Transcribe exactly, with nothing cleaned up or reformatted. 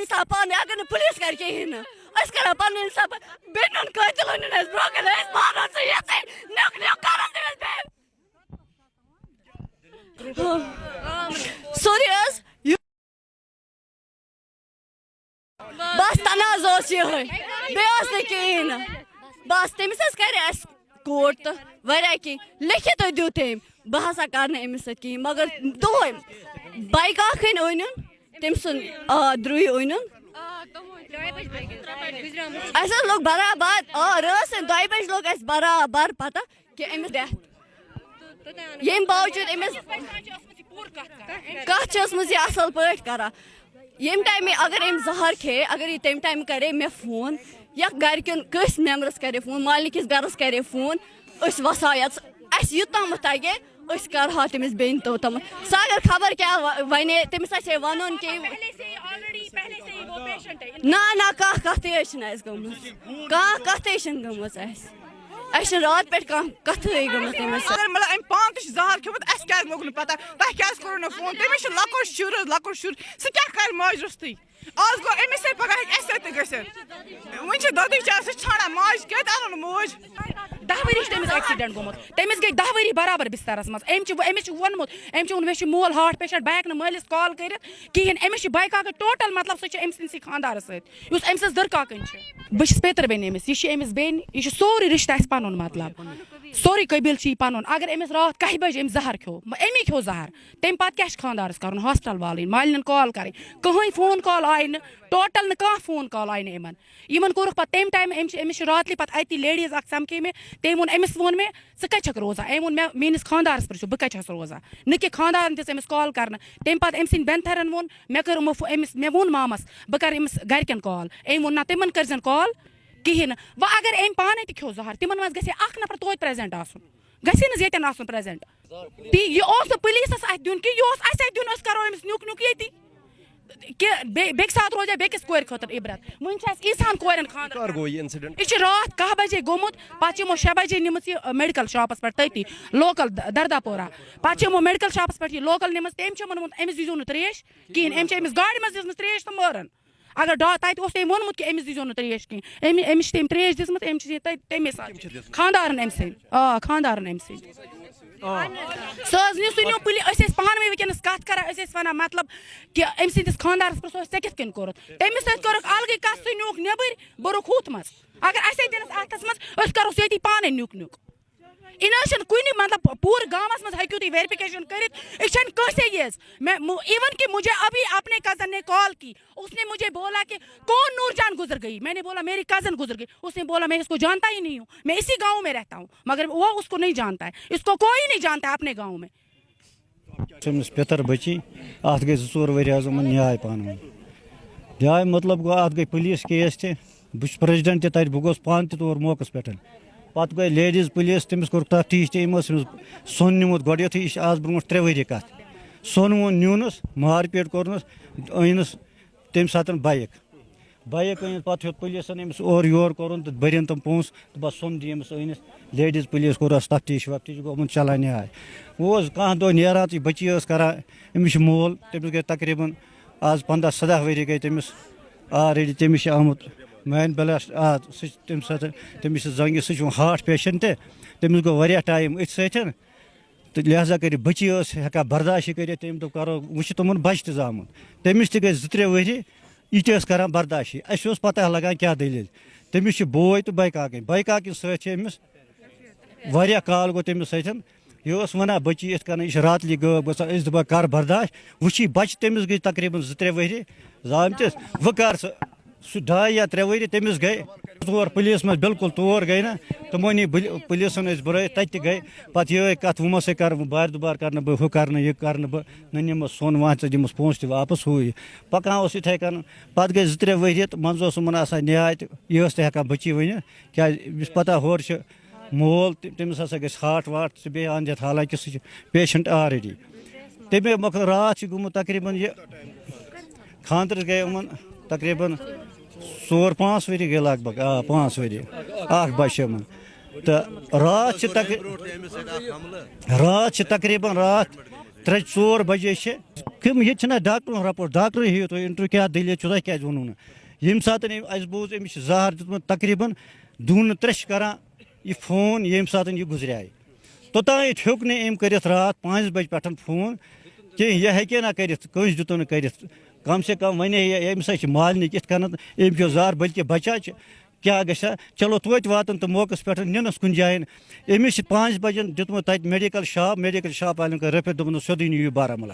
انصاف پانہٕ، اگر نہٕ پُلیٖس کرِ کِہیٖنۍ نہٕ، أسۍ کرو پنُن انصاف۔ بیٚنہِ ہُنٛد قٲتِل أنِن اَسہِ برونٛہہ کَنہِ، أسۍ مانو سُہ یِتھٕے، نیُک نیُک کرو تٔمِس بیٚیہِ۔ سورُے حظ، یہِ بس تنازٕ اوس یِہوٚے، بیٚیہِ اوس نہٕ کِہیٖنۍ نہٕ۔ بس تٔمِس حظ کرِ اَسہِ کوٹ تہٕ واریاہ کینٛہہ لیکھِتھ دیُت تٔمۍ، بہٕ ہسا کرٕ نہٕ أمِس سۭتۍ کِہیٖنۍ، مگر دۄہے بایکاکھٕنۍ أنِن تٔمۍ سُنٛد، آ، درٛوے أنِن۔ اَسہِ حظ لوٚگ برابر، آ، رٲژ سٕنٛدِ دۄیہِ بجہِ لوٚگ اَسہِ برابر پتہ کہِ أمِس ڈیتھ۔ ییٚمہِ باوجوٗد أمِس کَتھ چھِ ٲسمٕژ یہِ اَصٕل پٲٹھۍ کران۔ ییٚمہِ ٹایمہٕ اگر أمۍ زہر کھے، اگر یہِ تَمہِ ٹایمہٕ کرے مےٚ فون یا گرِکٮ۪ن کٲنٛسہِ مٮ۪مبرَس کرے فون، مالنہِ کِس گرَس کرے فون، أسۍ وَسہو یَتَس، اَسہِ یوٚتامَتھ تَگہِ، أسۍ کرہو تٔمِس بیٚنہِ توٚتامَتھ۔ سُہ اگر خبر کیٛاہ وَ-، وَنہِ، تٔمِس آسہِ ہے وَنُن کہِ نہ، نہ، کانٛہہ کَتھٕے حظ چھِنہٕ اَسہِ گٔمٕژ۔ کانٛہہ کَتھٕے چھِنہٕ گٔمٕژ اَسہِ۔ اَسہِ چھِنہٕ راتہٕ پٮ۪ٹھ کانٛہہ کَتھٕے گٔمٕژ تٔمِس سۭتۍ۔ اگر مطلب أمۍ پانہٕ تہِ چھُ زہر کھیوٚمُت، اَسہِ کیٛازِ لوٚگ نہٕ پَتہ؟ تۄہہِ کیٛازِ کوٚروٕ نہٕ فون؟ تٔمِس چھُ لۄکُٹ شُر حظ، لۄکُٹ شُر، سُہ کیٛاہ کَرِ ماجہِ روٚستُے؟ آز گوٚو أمِس سۭتۍ، پَگاہ ہیٚکہِ اَسہِ سۭتۍ تہِ گٔژھِتھ۔ وۄنۍ چھِ دۄدٕے چاے، سُہ چھِ ژھانٛڈان ماجہِ، کَتہِ اَنو نہٕ موج؟ دَہ ؤری چھِ تٔمِس ایکسیڈنٹ گوٚمُت، تٔمِس گٔے دَہ ؤری برابر بسترس منٛز۔ أمۍ چھِ، أمِس چھِ ووٚنمُت، أمۍ چھِ ووٚنمُت، مےٚ چھُ مول ہارٹ پیشنٹ، بہٕ ہٮ۪کہٕ نہٕ مٲلِس کال کٔرِتھ کِہیٖنۍ۔ أمِس چھِ بایکاکھٕنۍ ٹوٹل، مطلب، سُہ چھُ أمۍ سٕنٛدسٕے خانٛدارَس سۭتۍ، یُس أمۍ سٕنٛز دٕرکاکٕنۍ چھِ۔ بہٕ چھَس پیٚتٕر بیٚنہِ أمِس، یہِ چھِ أمِس بیٚنہِ، یہِ چھُ سورُے رِشتہٕ اَسہِ پَنُن، مطلب، سورُے قبیٖلہٕ چھِ یہِ پَنُن۔ اگر أمِس راتھ کَہہِ بَجہِ أمۍ زَہر کھیوٚو، أمی کھیوٚو زَہر، تَمہِ پَتہٕ کیٛاہ چھُ خانٛدارَس کَرُن؟ ہاسپِٹل والٕنۍ، مالِنٮ۪ن کال کَرٕنۍ، کٕہٕنۍ فون کال آیہِ نہٕ، ٹوٹل نہٕ کانٛہہ فون کال آیہِ نہٕ یِمَن۔ یِمَن کوٚرُکھ پَتہٕ تَمہِ ٹایمہٕ، أمِس چھِ، أمِس چھِ راتلہِ پَتہٕ اَتی لیڈیٖز اَکھ سَمکھے مےٚ، تٔمۍ ووٚن، أمِس ووٚن مےٚ، "ژٕ کَتہِ چھَکھ روزان؟" أمۍ ووٚن مےٚ، "میٛٲنِس خانٛدارَس پٮ۪ٹھ چھُ، بہٕ کَتہِ چھَس روزان؟" نہٕ کہِ خانٛدارَن دِژ أمِس کال کَرنہٕ، تَمہِ پَتہٕ أمۍ سٕنٛدۍ بیٚنتھَرَن ووٚن، مےٚ کٔر یِمو فو-، أمِس، مےٚ ووٚن مامَس، بہٕ کَرٕ أمِس گَرِکٮ۪ن کال، أمۍ ووٚن، "نہ، تِمَن کٔرۍزٮ۪ن کال کِہیٖنۍ نہٕ۔" وۄنۍ اگر أمۍ پانَے تہِ کھیوٚو زَہر، تِمَن منٛز گژھِ ہے اَکھ نفر توتہِ پرٛٮ۪زَنٛٹ آسُن۔ گژھِ نہٕ حظ ییٚتٮ۪ن آسُن پرٛٮ۪زنٛٹ؟ تی، یہِ اوس نہٕ پُلیٖسَس اَتھِ دیُن کینٛہہ، یہِ اوس اَسہِ اَتھِ دیُن، أسۍ کَرو أمِس نیُک نیُک ییٚتی۔ کہِ بیٚیہِ، بیٚکہِ ساتہٕ روزِ ہا بیٚکِس کورِ خٲطرٕ عبرت۔ وٕنہِ چھِ اَسہِ ییٖژہَن کورٮ۪ن خانٛدر کر گوٚو یہِ incident؟ یہِ چھِ راتھ کَہہ بَجے گوٚمُت، پَتہٕ چھِ یِمو شےٚ بَجے نِمٕژ یہِ، آ، میڈیکل شاپَس پٮ۪ٹھ تٔتی، لوکَل د-، درداپورہ۔ پَتہٕ چھِ یِمو میڈیکل شاپَس پٮ۪ٹھ یہِ لوکَل نِمٕژ، تٔمۍ چھِ یِمَن ووٚنمُت، "أمِس دیٖزیو نہٕ ترٛیش کِہیٖنۍ۔" أمۍ چھِ أمِس گاڑِ منٛز دِژمٕژ ترٛیش تہٕ مٲرٕن۔ اگر ڈا-، تَتہِ اوس تٔمۍ ووٚنمُت کہِ أمِس دیٖزیو نہٕ ترٛیش کِہیٖنۍ۔ أمۍ، أمِس چھِ تٔمۍ ترٛیش دِژمٕژ، أمۍ چھِ یہِ تَتہِ تَمے ساتہٕ کٔمۍ چھِ دِژمٕژ؟ خانٛدارَن أمۍ سٕنٛدۍ۔ آ، خانٛدارَن أمۍ سٕنٛدۍ۔ آ۔ سُہ حظ نیوٗ، سُہ نیوٗ پُلہِ-، أسۍ ٲسۍ پانہٕ ؤنۍ وٕنکیٚنَس کَتھ کَران، أسۍ ٲسۍ وَنان، مطلب، کہِ أمۍ سٕنٛدِس خانٛدارَس پرٛژھو أسۍ، "ژےٚ کِتھ کٔنۍ کوٚرُتھ؟" تٔمِس سۭتۍ کٔرٕکھ اَلگٕے کَتھ، سُہ نیوٗکھ نیٚبٕرۍ، بوٚرُکھ ہُتھ منٛز۔ اگر اَسے دِنَس اَتھَس منٛز، أسۍ کَرو سُہ ییٚتی پانَے نیُک نیُک۔ یہِ نہ حظ چھَنہٕ کُنہِ، مطلب، پوٗرٕ گامَس منٛز ہیٚکِو تُہۍ ویرِفِکیشَن کٔرِتھ، یہِ چھَنہٕ کٲنٛسے یٲژ۔ میں، مو-، even کہ مجھے ابھی اپنے کزن نے کال کی، اس نے مجھے بولا کہ کون نور جان گزر گئی؟ میں نے بولا میری کزن گزر گئی۔ اس نے بولا میں اس کو جانتا ہی نہیں ہوں، میں اسی گاؤں میں رہتا ہوں، مگر وہ اس کو نہیں جانتا ہے، اس کو کوئی نہیں جانتا ہے اپنے گاؤں میں۔ چھِ أمِس پِتٕر بٔچی، اَتھ گٔے زٕ ژور ؤری حظ یِمَن نیاے پانہٕ ؤنۍ۔ نیاے مطلب گوٚو، اَتھ گٔے پُلیٖس کیس تہِ، بہٕ چھُس پرٛٮ۪زِڈنٛٹ تہِ تَتہِ، بہٕ گوس پانہٕ تہِ تور موقعَس پٮ۪ٹھ۔ پَتہٕ گٔے لیڈیٖز پُلیٖس، تٔمِس کوٚر تَفتیٖش تہِ، أمۍ اوس أمِس سۄن نیوٗمُت گۄڈٕنٮ۪تھٕے، یہِ چھِ آز برونٛٹھ ترٛےٚ ؤری کَتھ۔ سۄن وۄن نیوٗنَس، مارپیٹ کوٚرنَس، أنِس تَمہِ ساتہٕ بایِک۔ بایِک أنِتھ پَتہٕ ہیوٚت پُلیٖسَن أمِس اورٕ یورٕ کوٚرُن تہٕ بٔرِن تِم پونٛسہٕ تہٕ بَس سۄن دِ أمِس أنِس۔ لیڈیٖز پُلیٖس کوٚر اَتھ تَفتیٖش وَفتیٖش، گوٚمُت چَلان یِہوٚے۔ وۄنۍ اوس کانٛہہ دۄہ نیران تہٕ یہِ بٔچی ٲس کَران، أمِس چھُ مول، تٔمِس گٔے تقریٖباً آز پنٛداہ سَداہ ؤری گٔے تٔمِس already، تٔمِس چھِ آمُت مین بلاسٹ، آ، سُہ چھِ تَمہِ ساتہٕ، تٔمِس چھِ زنٛگہِ، سُہ چھُ وۄنۍ ہارٹ پیشنٹ، تٔمِس گوٚو واریاہ ٹایم أتھۍ سۭتۍ۔ تہٕ لہذا کٔرِتھ بٔچی ٲس ہٮ۪کان برداشٕے کٔرِتھ، تٔمۍ دوٚپ، "کَرو، وۄنۍ چھِ تِمَن بَچہِ تہِ زامُت۔" تٔمِس تہِ گٔے زٕ ترٛےٚ ؤری، یہِ تہِ ٲس کَران برداشٕے۔ اَسہِ اوس پَتہ لَگان کیٛاہ دٔلیٖل۔ تٔمِس چھِ بوے تہٕ بایہِ کاکٕنۍ، بایہِ کاکٕنۍ سۭتۍ چھِ أمِس واریاہ کال گوٚو تٔمِس سۭتۍ۔ یہِ اوس وَنان، "بٔچی یِتھ کَنۍ، یہِ چھِ راتلی غٲب گژھان۔" أسۍ دَپان، "کَر برداش؟" وٕچھی بَچہِ تٔمِس گٔے تقریٖباً زٕ ترٛےٚ ؤری زامتِس، وۄنۍ کَر سُہ؟ سُہ ڈاے یا ترٛےٚ ؤری تٔمِس گٔے۔ تور پُلیٖس منٛز بِلکُل تور گٔے نہٕ۔ تِمو نی بُلہِ-، پُلیٖسَن أسۍ بُرٲوِتھ، تَتہِ تہِ گٔے۔ پَتہٕ یِہوٚے کَتھ، وۄنۍ ما سا کَرٕ بہٕ بارِ دُبارٕ، کَرٕ نہٕ بہٕ ہُہ، کَرٕ نہٕ یہِ، کَرٕ نہٕ بہٕ، نہ نِمَس سۄن وۄنۍ ژٕ دِمَس پونٛسہٕ تہِ واپَس، ہُہ یہِ۔ پَکان اوس یِتھَے کَنۍ۔ پَتہٕ گٔے زٕ ترٛےٚ ؤری تہٕ منٛزٕ اوس یِمَن آسان نیاے تہٕ یہِ ٲس تہِ ہٮ۪کان بٔچی ؤنِتھ، کیٛازِ یُس پَتہ ہورٕ چھِ مول، تہِ-، تٔمِس ہسا گژھِ ہارٹ وارٹ تہٕ بیٚیہِ اَنٛد ہٮ۪تھ، حالانکہِ سُہ چھُ پیشنٹ already۔ تَمے مۄکھٕ راتھ چھِ گوٚمُت تقریٖباً یہِ خانٛدرَس گٔے یِمَن تقریٖباً ژور پانٛژھ ؤری گٔے لگ بگ، آ، پانٛژھ ؤری، اَکھ بَچہِ چھِ یِمَن۔ تہٕ راتھ چھِ تقری-، راتھ چھِ تقریٖباً راتھ ترٛےٚ ژور بجے چھِ۔ کم ییٚتہِ چھِنہ ڈاکٹرن رپورٹ، ڈاکٹر ہیٚیِو تُہۍ انٹرویو، کیٛاہ دٔلیٖل چھُ تۄہہِ، کیٛازِ ووٚنوُ نہٕ؟ ییٚمہِ ساتہٕ أمۍ، اَسہِ بوٗز أمِس چھِ زہر دیُتمُت تقریٖباً دوٗنہٕ ترٛےٚ چھِ کران یہِ فون، ییٚمہِ ساتہٕ یہِ گُزریٛاے۔ توٚتام ہیوٚک نہٕ أمۍ کٔرِتھ راتھ پانٛژِ بجہِ پٮ۪ٹھ فون کینٛہہ، یہِ ہیٚکہِ نہ کٔرِتھ، کٲنٛسہِ دیُتُن نہٕ کٔرِتھ۔ کم سے کم وَنے یہِ، أمِس حظ چھِ مالنہِ کِتھ کٔنٮ۪تھ، أمۍ چھُ زہر بلکہِ بچہ چھِ، کیٛاہ گژھِ ہا؟ چلو توتہِ واتَن تہٕ موقعس پٮ۪ٹھ نِنَس کُنہِ جایَن۔ أمِس چھِ پانٛژِ بجَن دیُتمُت تَتہِ میڈیکل شاپ، میڈیکل شاپ والٮ۪ن کٔر رٔفِتھ، دوٚپُن سیوٚدُے نِیِو بارہمولہ۔